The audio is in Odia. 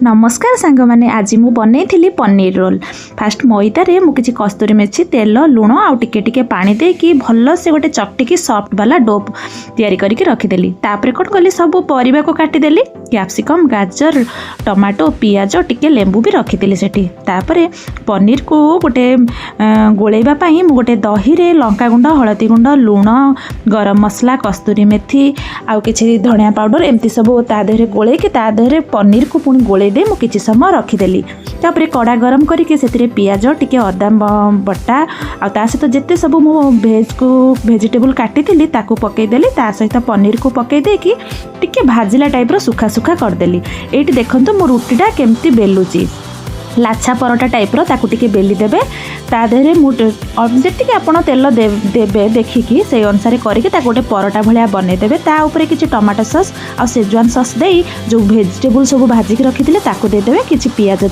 ନମସ୍କାର ସାଙ୍ଗମାନେ, ଆଜି ମୁଁ ବନେଇଥିଲି ପନିର ରୋଲ୍। ଫାଷ୍ଟ ମଇଦାରେ ମୁଁ କିଛି କସ୍ତୁରୀ ମେଥି, ତେଲ, ଲୁଣ ଆଉ ଟିକେ ଟିକେ ପାଣି ଦେଇକି ଭଲସେ ଗୋଟେ ଚକଟିକି ସଫ୍ଟ ବାଲା do ତିଆରି କରିକି ରଖିଦେଲି। ତାପରେ କ'ଣ କଲି? ସବୁ ପରିବାକୁ କାଟିଦେଲି। କ୍ୟାପ୍ସିକମ୍, ଗାଜର, ଟମାଟୋ, ପିଆଜ, ଟିକେ ଲେମ୍ବୁ ବି ରଖିଥିଲି ସେଠି। ତାପରେ ପନିରକୁ ଗୋଟେ ଗୋଳେଇବା ପାଇଁ ମୁଁ ଗୋଟେ ଦହିରେ ଲଙ୍କାଗୁଣ୍ଡ, ହଳଦୀ ଗୁଣ୍ଡ, ଲୁଣ, ଗରମ ମସଲା, କସ୍ତୁରୀ ମେଥି ଆଉ କିଛି ଧଣିଆ ପାଉଡ଼ର, ଏମିତି ସବୁ ତା ଦେହରେ ଗୋଳେଇକି, ତା ଦେହରେ ପନିରକୁ ପୁଣି ଗୋଳେଇ ଦେଇ ମୁଁ କିଛି ସମୟ ରଖିଦେଲି। ତାପରେ କଡ଼ା ଗରମ କରିକି ସେଥିରେ ପିଆଜ, ଟିକେ ଅଦା ବଟା ଆଉ ତା ସହିତ ଯେତେ ସବୁ ମୁଁ ଭେଜକୁ ଭେଜିଟେବୁଲ୍ କାଟିଥିଲି, ତାକୁ ପକାଇଦେଲି। ତା ସହିତ ପନିରକୁ ପକାଇ ଦେଇକି ଟିକେ ଭାଜିଲା ଟାଇପ୍ର ଶୁଖା ଶୁଖା କରିଦେଲି। ଏଇଠି ଦେଖନ୍ତୁ, ମୁଁ ରୁଟିଟା କେମିତି ବେଲୁଛି, ଲାଛା ପରଟା ଟାଇପ୍ର। ତାକୁ ଟିକେ ବେଲି ଦେବେ। ତା ଦେହରେ ମୁଁ ଯେତିକି ଆପଣ ତେଲ ଦେବେ ଦେଖିକି, ସେଇ ଅନୁସାରେ କରିକି ତାକୁ ଗୋଟେ ପରଟା ଭଳିଆ ବନେଇଦେବେ। ତା ଉପରେ କିଛି ଟମାଟୋ ସସ୍ ଆଉ ସେଜୱାନ୍ ସସ୍ ଦେଇ, ଯେଉଁ ଭେଜିଟେବୁଲ୍ ସବୁ ଭାଜିକି ରଖିଥିଲେ, ତାକୁ ଦେଇଦେବେ। କିଛି ପିଆଜ ଦେଇ